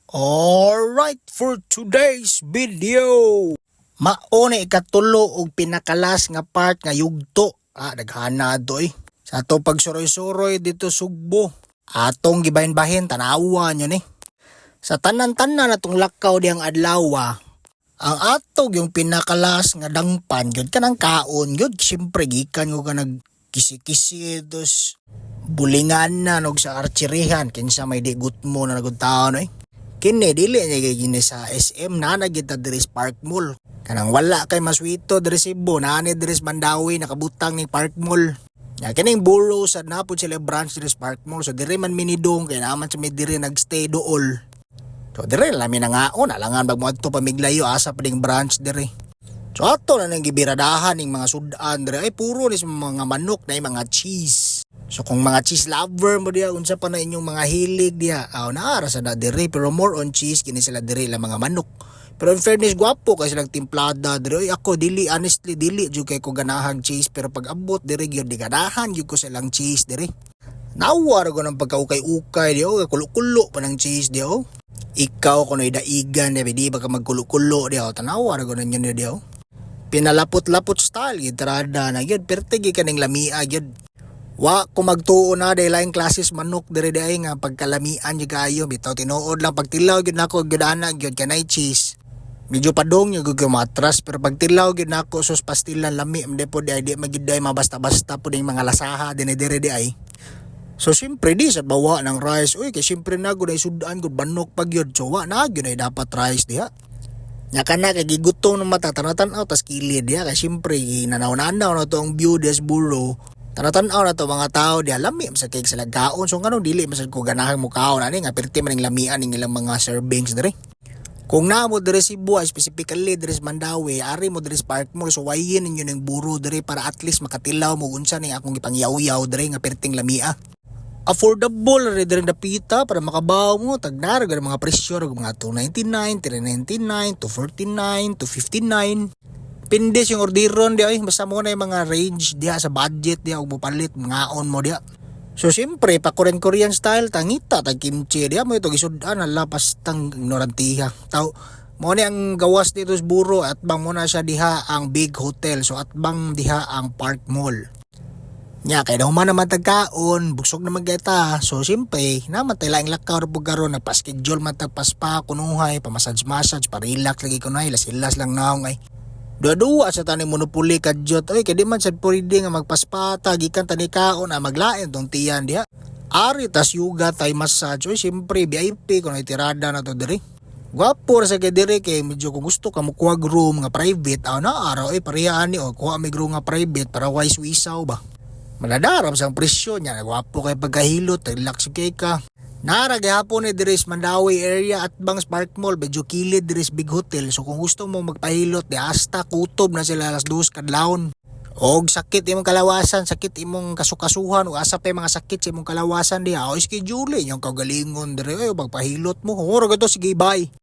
Alright, for today's video. Mao na ikatulo og pinakalas nga part nga yugto. Ah, daghana do eh. Sa ato pagsuroy-suroy dito Sugbo. Atong gibahin-bahin, tanawa nyo ni. Sa tanan-tanan atong lakaw diyang adlaw, ang atog yung pinakalas nga dangpan gyud kanang kaon gyud. Siyempre gikan ko ka nag kisi-kisi dos bulingan na nog sa archerihan, kinsa may di gutmo na nagud taon eh. Kini dili niya kay gini sa SM na na kita diri sa Park Mall. Kanang wala kay maswito diri Cebu, naa ni diri sa Mandaue, nakabutang ni Park Mall. Ya kining Buro sa napod sila branch diri sa Park Mall. So diri man minidong kay naman sa mi diri nagstay dool. So diri lang mi nangaon, alangan bag moadto pa miglayo, asa pa ding branch diri. So ato na nang gibiradahan ning mga sudan diri ay puro ni sa mga manok na yung mga cheese. So kung mga cheese lover mo diya, unsa pa na inyong mga hilig diya, aw naara sa na diri, pero more on cheese kini sila diri lang mga manok. Pero in fairness, gwapo kay silang timplada diri. Oy, ako dili, honestly, dili jud kay ko ganahang cheese, pero pag abot diri gyud di ganahan gyud ko silang cheese diri. Nawa ra ko ng pagkaukay-ukay di oh, kulo-kulo pa ng cheese di oh. Ikaw kuno daigan di di ba ka magkulo-kulo di oh, tanawa ra ko ninyo di oh. Pinalapot-lapot style gitrada na gyud, perti gyud kaning lamia gyud. Wa ko magtuo na dahil laing klases manok diri di ay nga pagkalamian gyud kaayo. Bitaw tinuod lang, pagtilaw gyud nako gyud ana gyud kanay cheese. Medyo padong yung gyud matras, pero pagtilaw gyud nako sus pastilan, lami man po di ay, di magyud ay mabasta-basta po ning mga lasaha dinhi diri di ay. So siyempre di sa bawa ng rice. Uy, kay siyempre na gud ay sudan gud banok pag yun. So wa na gyud ay dapat rice diha. Nya kana kay gigutom ng mata, tanaw-tanaw tas kilid diha, kay siyempre ginanaw-nanaw na to ang view des buro. Tanaw-tanaw na to mga tao diha, lami man sa kay sila kaon. So nganong dili man sad ko ganahan mo kaon ani nga perti man ning lamian ning ilang mga servings diri. Kung naa mo diri Cebu, specifically diri sa Mandaue, ari mo diri sa Park Mall, so wayin ninyo ning buro diri para at least makatilaw mo unsa ning akong gipangyaw-yaw diri nga perting lamia. Affordable ra diri dapita para makabaw mo, tagnar gyud mga presyo rag mga 299, 399, 249, 259. Pindes yung orderon di ay, basta mo na yung mga range diha sa budget diha ug mopalit ngaon mo diha. So siyempre pa Korean Korean style, tangita tag kimchi diha mo ito gisud-an, ala pastang ignorantiha. Taw mo ni ang gawas dito sa Buro, at bang mo na siya diha ang big hotel. So atbang diha ang Park Mall. Nya kay daw man naman tagkaon, busog naman kita. So siyempre, naman tay laing lakaw ra pud karon, nagpa-schedule man tag pa-spa kunuhay, pa-massage massage, pa-relax lagi kunuhay, las-ilas lang naong ay. Duwa-duwa sa tani monopoly kadyot. Oy, kay di man sad pwede nga magpa-spa ta gikan tani kaon, ah, maglain tong tiyan diha. Ari tas yoga tay massage. Oy, siyempre VIP kuno tirada na to diri. Gwapo ra sa kay diri kay medyo kung gusto ka mo kuha room nga private, ah, na araw ay pareha ani o kuha mig room nga private para wise wisaw ba. Maladaram sa presyo niya, gwapo kay pagkahilot, relax kay ka. Nara gihapon ni diri sa Mandaue area at bang Park Mall, medyo kilid diri sa Big Hotel. So kung gusto mo magpahilot, di hasta kutob na sila alas 2 kadlawon. Og sakit imong kalawasan, sakit imong kasukasuhan, o asa pa yung mga sakit sa imong kalawasan diha, o schedule yung kagalingon diri, ay magpahilot mo. Oro gato, sige, bye.